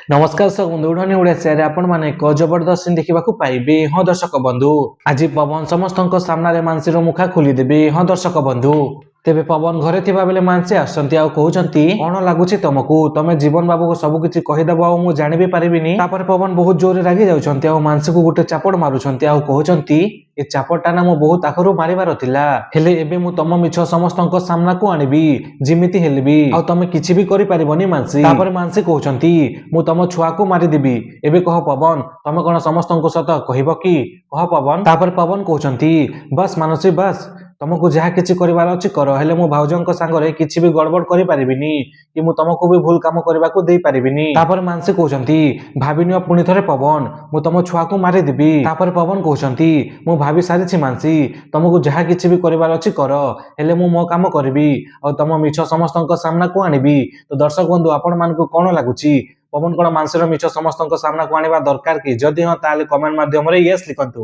ନମସ୍କାର ଦର୍ଶକ ବନ୍ଧୁ, ଉଡ଼ାନି ଓଡ଼ିଶାରେ ଆପଣମାନେ ଏକ ଜବରଦସ୍ତ ସିନ୍ ଦେଖିବାକୁ ପାଇବେ। ହଁ ଦର୍ଶକ ବନ୍ଧୁ, ଆଜି ପବନ ସମସ୍ତଙ୍କ ସାମ୍ନାରେ ମାନସୀର ମୁଖା ଖୋଲିଦେବେ। ହଁ ଦର୍ଶକ ବନ୍ଧୁ, ତେବେ ପବନ ଘରେ ଥିବା ବେଳେ ମାନସୀ ଆସନ୍ତି ଆଉ କହୁଛନ୍ତି, "କଣ ଲାଗୁଛି ତମକୁ, ତମେ ଜୀବନ ବାବୁକୁ ସବୁ କିଛି କହିଦବ ଆଉ ମୁଁ ଜାଣିବି ପାରିବିନି?" ତାପରେ ପବନ ବହୁତ ଜୋରରେ ରାଗି ଯାଉଛନ୍ତି ଆଉ ମାନସୀକୁ ଗୋଟେ ଚାପଡ଼ ମାରୁଛନ୍ତି ଆଉ କହୁଛନ୍ତି, "ଏ ଚାପଟା ନା ମୁଁ ବହୁତ ଆଗରୁ ମାରିବାର ଥିଲା। ହେଲେ ଏବେ ମୁଁ ତମ ମିଛ ସମସ୍ତଙ୍କ ସାମ୍ନାକୁ ଆଣିବି ଯେମିତି ହେଲେ ବି, ଆଉ ତମେ କିଛି ବି କରିପାରିବନି ମାନସୀ।" ତାପରେ ମାନସୀ କହୁଛନ୍ତି, "ମୁଁ ତମ ଛୁଆକୁ ମାରିଦେବି। ଏବେ କହ ପବନ, ତମେ କଣ ସମସ୍ତଙ୍କୁ ସତ କହିବ କି? କହ ପବନ।" ତାପରେ ପବନ କହୁଛନ୍ତି, "ବସ୍ ମାନସୀ ବସ୍, ତମକୁ ଯାହା କିଛି କରିବାର ଅଛି କର। ହେଲେ ମୁଁ ଭାଉଜଙ୍କ ସାଙ୍ଗରେ କିଛି ବି ଗଡବଡ କରିପାରିବିନି କି ମୁଁ ତମକୁ ବି ଭୁଲ କାମ କରିବାକୁ ଦେଇପାରିବିନି।" ତାପରେ ମାନସୀ କହୁଛନ୍ତି, "ଭାବିନିଅ ପୁଣି ଥରେ ପବନ, ମୁଁ ତମ ଛୁଆକୁ ମାରିଦେବି।" ତାପରେ ପବନ କହୁଛନ୍ତି, "ମୁଁ ଭାବି ସାରିଛି ମାନସୀ, ତମକୁ ଯାହା କିଛି ବି କରିବାର ଅଛି କର। ହେଲେ ମୁଁ ମୋ କାମ କରିବି ଆଉ ତମ ମିଛ ସମସ୍ତଙ୍କ ସାମ୍ନାକୁ ଆଣିବି।" ତ ଦର୍ଶକ ବନ୍ଧୁ, ଆପଣମାନଙ୍କୁ କଣ ଲାଗୁଛି, ପବନ କଣ ମାନସୀର ମିଛ ସମସ୍ତଙ୍କ ସାମ୍ନାକୁ ଆଣିବା ଦରକାର କି? ଯଦି ହଁ, ତାହେଲେ କମେଣ୍ଟ ମାଧ୍ୟମରେ ୟେସ୍ ଲିଖନ୍ତୁ।